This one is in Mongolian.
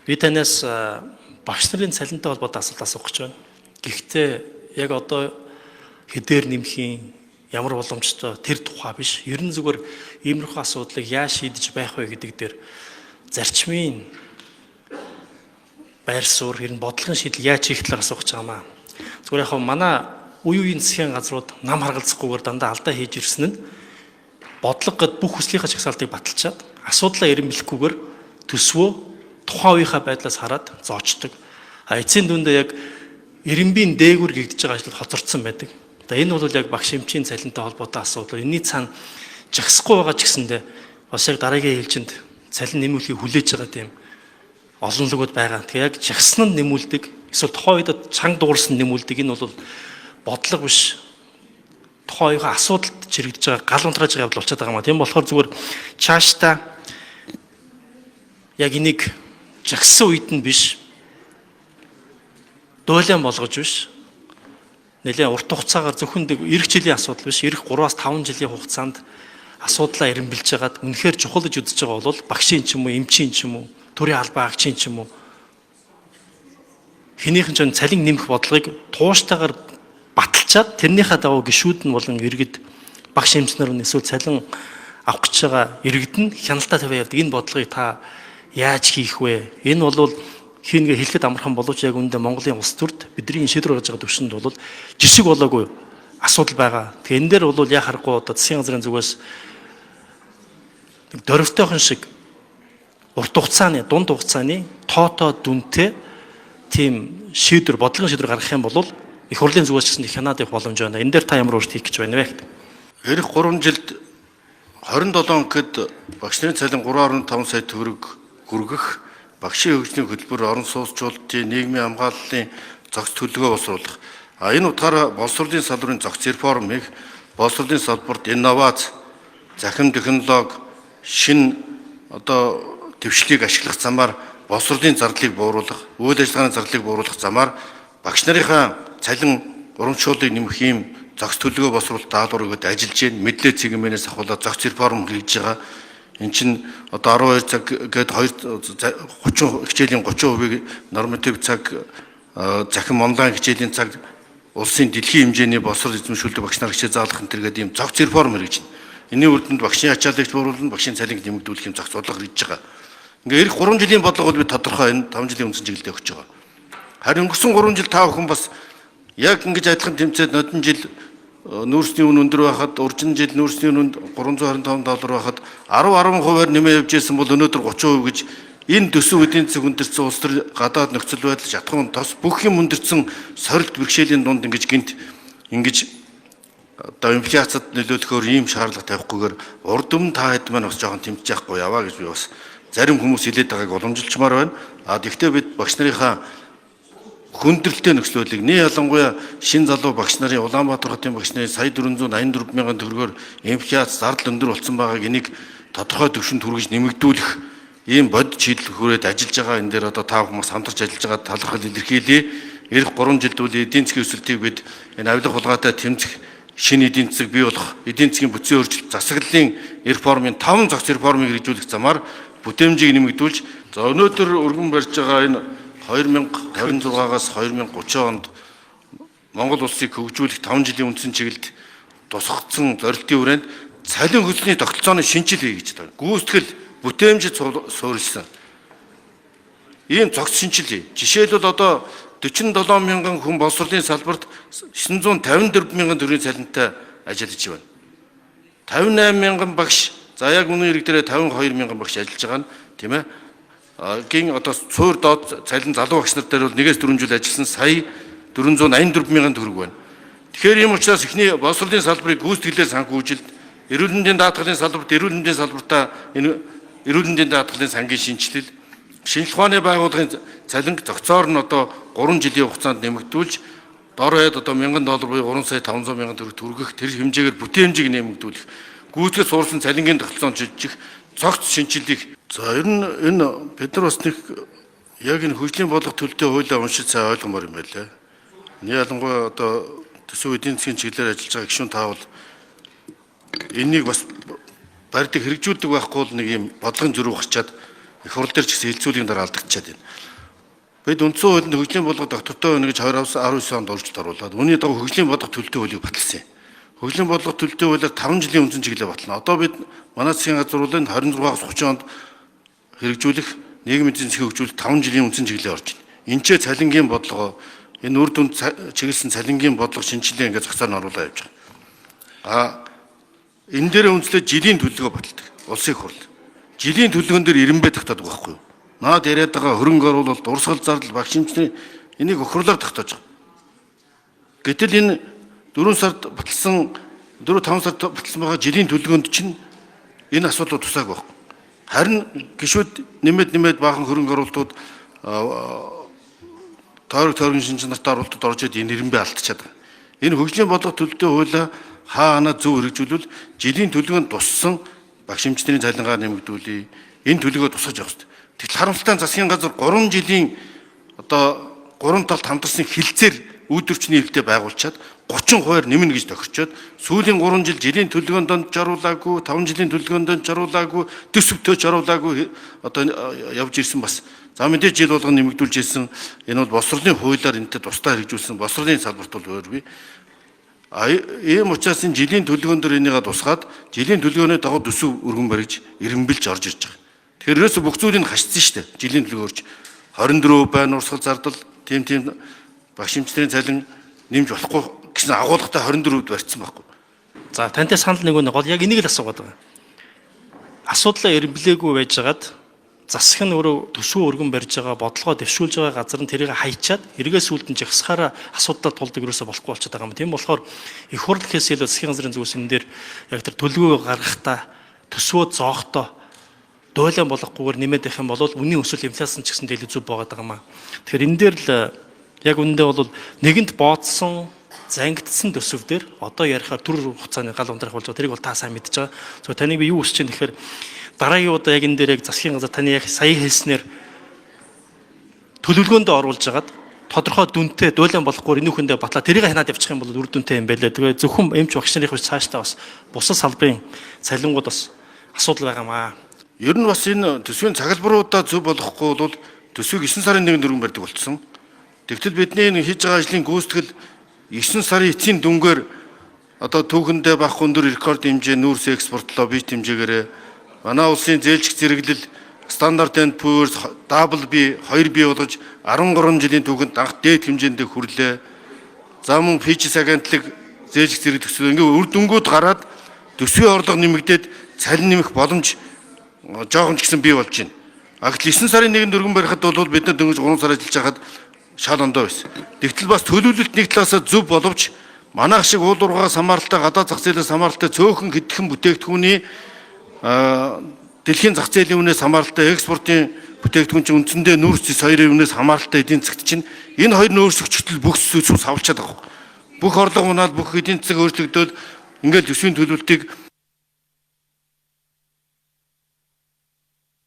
Би танаас багш нарын цалинтай холбоотой асуулт асуух гэж байна. Гэхдээ яг одоо хэдээр нэмхийн ямар боломжтой тэр тухай биш. Ер нь зүгээр иймэрхүү асуудлыг яаж шийдэж байх вэ гэдэг дээр зарчмын байр суурь, ер нь бодлогын шийдэл яаж хийх талаар асуух гэж байгаа юм аа. Зүгээр яг манай үе үеийн засгийн газрууд нам харгалзахгүйгээр дандаа алдаа хийж ирсэн нь бодлого гэд бүх хүслийнхаа жагсаалтыг баталчаад асуудлаа эрэмблэхгүйгээр төсвөө тухайн үеийнхаа байдлаас хараад зоочдөг. А эцсийн дүндээ яг эрэмбийн дээгүүр гэгдэж байгаа ажил хоцордсон байдаг. Одоо энэ бол яг багш эмчийн цалинтай холбоотой асуудал. Энийний цаана жагсахгүй байгаа ч гэсэндээ бас яг дараагийн ээлжинд цалин нэмүүлэхийг хүлээж байгаа тийм олон лүгүүд байгаа. Тэгээ яг жагсан нь нэмүүлдэг. Эсвэл тухайн үед чанга дуурсан нэмүүлдэг. Энэ бол бодлого биш. Тухайн үеийнхээ асуудалд чирэгдэж байгаа, гал унтрааж байгаа явдал болчиход байгаа юм а. Тийм болохоор зүгээр цаашдаа яг энийг жагссан үед нь биш, дуулан болгож биш, нэлээд урт хугацаагаар зөвхөн ирэх жилийн асуудал биш, ирэх 3-аас 5 жилийн хугацаанд асуудлаа эрэмбэлж хагаад үнэхээр чухал гэж үзэж байгаа бол багшийн ч юм уу, эмчийн ч юм уу, төрийн албан агчийн ч юм уу, хэнийхэн ч цалин нэмэх бодлогыг тууштайгаар баталчаад тэрнийхээ дагуу гишүүд нь болон иргэд, багш эмч нар нь эсвэл цалин авах гэж байгаа иргэд нь хяналтаа тавиа явдаг. Энэ бодлогыг та яаж хийх вэ? Энэ бол хийнгээ хэлэхэд амархан боловч яг үүндээ Монголын улс төрд бидний шийдвэр гаргаж байгаа төвшөнд бол жишг болоогүй асуудал байгаа. Тэгээ энэ дээр бол яа харахгүй одоо засгийн газрын зүгээс нэг дөрвтойхон шиг урт хугацааны, дунд хугацааны тоотоо дүнтэй тийм шийдвэр, бодлогын шийдвэр гаргах юм бол их хурлын зүгээс ч гэсэн хянаад явах боломж байна. Энэ дээр та ямар өөрчлөлт хийх гэж байна вэ гэдэг. Ирэх 3 жилд 27 гэхэд багш нарын цалин 3.5 сая төгрөг хүргэх, багшийн хөгжлийн хөтөлбөр, орон сууцчлалтын, нийгмийн хамгааллын зохиц төлөвлөгөө боловсруулах. А энэ утгаараа боловсролын салбарын зохиц реформыг, боловсролын салбарт инновац, захим технологи, шинэ одоо дэвшлийг ашиглах замаар боловсролын зардлыг бууруулах, үйл ажиллагааны зардлыг бууруулах замаар багш нарынхаа цалин урамшууллыг нэмэх ийм зохиц төлөвлөгөө боловсруулалт даалгавар өгөөд ажиллаж байна. Мэдлэг цэгмэнээс ахуулаад зохиц реформ хийж байгаа. Эн чинь одоо 12 цаг гээд 2 30 хичээлийн 30%-ийг норматив цаг, захим онлайн хичээлийн цаг, улсын дэлхийн хэмжээний боловсрол эзэмшүүлдэг багш нар хичээл заалах энэ төр гэдэг ийм зохиц реформ хэрэгжинэ. Энийн үр дүнд багшийн ачааллыг бууруулна, багшийн цалинг нэмэгдүүлэх юм зохиц бодлого хэрэгжиж байгаа. Ингээ ирэх 3 жилийн бодлого бол би тодорхой энэ 5 жилийн үндсэн чиглэлд өгч байгаа. Харин өнгөрсөн 3 жил та бүхэн бас яг ингэж адилхан тэмцээд нодон жил нүүрсний үн өндөр байхад, уржин жил нүүрсний үн 325 доллар байхад 10 10%-аар нэмээ явж исэн бол өнөөдөр 30% гэж энэ төсөв эдийн засаг өндөрсөн, улс төр гадаад нөхцөл байдал шатхуун тос бүх юм өндөрсөн сорилт бэрхшээлийн дунд ингэж гинт ингэж одоо инфляцид нөлөөлөхөөр ийм шаардлага тавихгүйгээр урд өмнө та хэд маань бас жоохон тэмцэж яахгүй яваа гэж би бас зарим хүмүүс хэлээд байгааг уламжилчмаар байна. А тэгвэл бид багш нарынхаа хүндрэлтэй нөхцөл байдлыг нэ ялангуяа шин залуу багш нарын, Улаанбаатар хотын багш нарын сая 484 мянган төгрөгөөр инфляц зардал өндөр болсон байгааг энийг тодорхой түвшинд хүргэж нэмэгдүүлэх ийм бодит шийдэл хүрээд ажиллаж байгаа. Энэ дээр одоо та бүхэн бас хамтарч ажиллаж байгаа талархал илэрхийлье. Ирэх 3 жилд үл эдийн засгийн өсөлтийг бид энэ авилга хулгайтай тэмцэх шинэ эдийн засаг бий болох, эдийн засгийн бүтцийн өөрчлөлт, засаглалын реформын 5 зохиц реформыг хэрэгжүүлэх замаар бүтээмжийг нэмэгдүүлж, за өнөөдөр өргөн барьж байгаа энэ 2026-аас 2030 онд Монгол улсыг хөгжүүлэх 5 жилийн үндсэн чиглэлд тусгагдсан зорилтын хүрээнд цалин хөлсний тогтолцооны шинжил хий гэж байна. Гүйцэтгэл бүтээмжид суурилсан ийм зохиц шинжил хий. Жишээлбэл, одоо 47 мянган хүн боловсролын салбарт 954 мянган төгрөгийн цалинтай ажиллаж байна. 58 мянган багш, за яг үнэн хэрэг дээр 52 мянган багш ажиллаж байгаа нь тийм ээ. Гин одоо цуур доод цалин залуу багш нар дээр бол 1-4 жил ажилласан сая 484 мянган төгрөг байна. Тэгэхээр ийм учраас эхний боловсролын салбарыг гүйцэтгэлээр санхүүжилт, эрүүл мэндийн даатгалын салбарт эрүүл мэндийн салбартаа энэ эрүүл мэндийн даатгалын сангийн шинэчлэл, шинжлэх ухааны байгууллагын цалинг зохицоор нь одоо 3 жилийн хугацаанд нэмэгдүүлж дор хаяад одоо 1000 доллар буюу 3 сая 500 мянган төгрөг хүргэх тэр хэмжээгээр бүтээмжийг нэмэгдүүлэх, гүйцэтгэл суурилсан цалингийн тогтолцоонд шилжих цогц шинэчлэлийг. За, ер нь энэ бид нар бас нэг яг энэ хөгжлийн бодлого төлөлтийн хуулиа уншиж сайн ойлгомоор юм байлаа. Нэг ялангуяа одоо төсөв эдийн засгийн чиглэлээр ажиллаж байгаа гишүүн та бол энэнийг бас барьдаг, хэрэгжүүлдэг байхгүй бол нэг юм бодлогын зөрүү гарчаад Их хурл дээр ч гэсэн хилцүүлгийн дараа алдагдчихад байна. Бид үндсэн хуулинд хөгжлийн бодлого доктортой байна гэж 2019 онд өөрчлөлт оруулаад үүний дагуу хөгжлийн бодлого төлөлтийн хуулийг баталсан юм. Хөгжлийн бодлого төлөлтийн хуулиар 5 жилийн үндсэн чиглэлээр батлана. Одоо бид манай засгийн газар бол 26-аас 30 онд хэрэгжүүлэх нийгмийн эдийн засгийн хөгжүүлэлт 5 жилийн үндсэн чиглэлээр орж байна. Энд ч цалингийн бодлого энэ үр дүнд чиглэсэн цалингийн бодлого шинжилгээ ингээд зохицоор нь оруулаад явж байгаа. А энэ дээр үндэслээ жилийн төлөвлөгөө баталдаг. Улсын их хурл. Жилийн төлөвлөгөөн дээр ирэмбэ тогтоодог байхгүй юу? Наад яриад байгаа хөрөнгө оруулалт, урсгал зардал, багш хэмжээний энийг охирлоор тогтоож байгаа. Гэтэл энэ 4 сард баталсан 4 5 сард баталсан байгаа жилийн төлөвлөгөөнд чинь энэ асуудлууд тусаагүй байхгүй. Харин гишүүд нэмээд баахан хөрөнгө оруулалтууд тойрог тойргийн шинж чанартай оруулалтууд орж ирээд энэ ирэмбэ алдчихад байгаа. Энэ хөгжлийн бодлого төлөлтийн хуулиа хаа ханаа зөв хэрэгжүүлвэл жилийн төлөвлөгөөнд туссан багш хэмжээний цалингаа нэмэгдүүлье. Энэ төлөвлөгөө тусгаж явах хэрэгтэй. Тэгтэл харамсалтай нь засгийн газар 3 жилийн одоо 3 талд хамтарсан хилцээр үйлдвэрчний хилтэй байгуулчаад 30%-аар нэмнэ гэж тохирчоод сүүлийн 3 жил жилийн төлөвлөгөөнд донд оруулаагүй, 5 жилийн төлөвлөгөөнд донд оруулаагүй, төсөвтөө ч оруулаагүй одоо явж ирсэн бас. За мэдээж жил болгон нэмэгдүүлж ирсэн. Энэ бол боловсролын хуулиар энэтэй тусдаа хэрэгжүүлсэн боловсролын салбарт бол өөр бий. А ийм учраас энэ жилийн төлөвлөгөөн дээр энийгээ тусгаад жилийн төлөвлөгөөний дагуу төсөв өргөн барьж эренбэлж орж ирж байгаа. Тэгэхээр ерөөсө бүх зүйлийг хашсан шүү дээ. Жилийн төлөвлөгөөрч 24 байна урсгал зардал тийм багш хэмжээний цалин нэмж болохгүй гэсэн агуулгатай 24-д барьсан байхгүй. За тантай санал нэг нэг гол яг энийг л асуугаад байгаа. Асуудлаа эренблээгүй байжгаад засаг нь өөрөө төсөв өргөн барьж байгаа, бодлогоо дэвшүүлж байгаа газар нь тэрийг хайчаад эргээс үлдэн жагсахаараа асуудлаа тулдаг ерөөсө болохгүй болчиход байгаа юм. Тийм болохоор их хурл гэхээс илүү засгийн газрын зүгээс энэ дээр яг тэр төлөвлөгөө гаргахдаа төсвөө зоохдоо дуйлан болохгүйгээр нэмээд байх юм бол үнийн өсөл инфляци ч гэсэн илүү зүв байгаад байгаа юм аа. Тэгэхээр энэ дээр л яг үнэндээ бол нэгэнт бооцсон зангидсан төсөв дээр одоо ярихаар түр хугацааны гал унтрах болж байгаа. Тэрийг бол та сайн мэдж байгаа. Зөв таныг би юу хүсэж байна гэхээр дараагийн удаа яг энэ дээр яг засгийн газар таны яг сая хэлснээр төлөвлөгөөндөө оруулж хагаад тодорхой дүнтэй дуйлан болохгүйгээр энэ хүндээ батлаа тэрийг хянаад явчих юм бол үр дүнтэй юм байлээ. Тэгээ зөвхөн эмч багш нарын биш цаашдаа бас бусад салбарын цалингууд бас асуудал байгаа маа. Ер нь бас энэ төсвийн цагалбаруудаа зөв болохгүй бол төсвийг 9 сарын 1-нд өргөн барьдаг болцсон. Тэгтэл бидний энэ хийж байгаа ажлын гүйцэтгэл 9 сарын эцсийн дүнгээр одоо түүхэндээ байхгүй өндөр рекорд хэмжээ нүүрс экспортлоо бит хэмжээгээрээ манай улсын зээлжих зэрэглэл Standard and Poor's double B 2B болгож 13 жилийн түүхэнд анх дээд хэмжээндээ хүрлээ. За мөн Fitch агентлаг зээлжих зэрэг төсөл ингээ үр дүнгууд гараад төсвийн орлого нэмэгдээд цалин нэмэх боломж жоохон ч гэсэн бий болж байна. А гэтэл 9 сарын 1-нд өргөн барихад бол бид нар дөнгөж 3 сар ажиллаж байхад шал ондоо байсан. Тэгтэл бас төлөвлөлт нэг талаасаа зөв боловч манайх шиг уул уурхаас хамааралтай гадаад зах зээлээс хамааралтай цөөхөн хэдхэн бүтээгдэхүүний дэлхийн зах зээлийн үнээс хамааралтай экспортын бүтээгдэхүүн чинь үндсэндээ нүүрс цэс хоёрын үнээс хамааралтай эдийн засагт чинь энэ хоёр нь өөрчлөгчтөл бүх зүйлс савлчаад байгаа. Бүх орлого унаал бүх эдийн засаг өөрчлөгдөөл ингээл төсвийн төлөвлөлтийг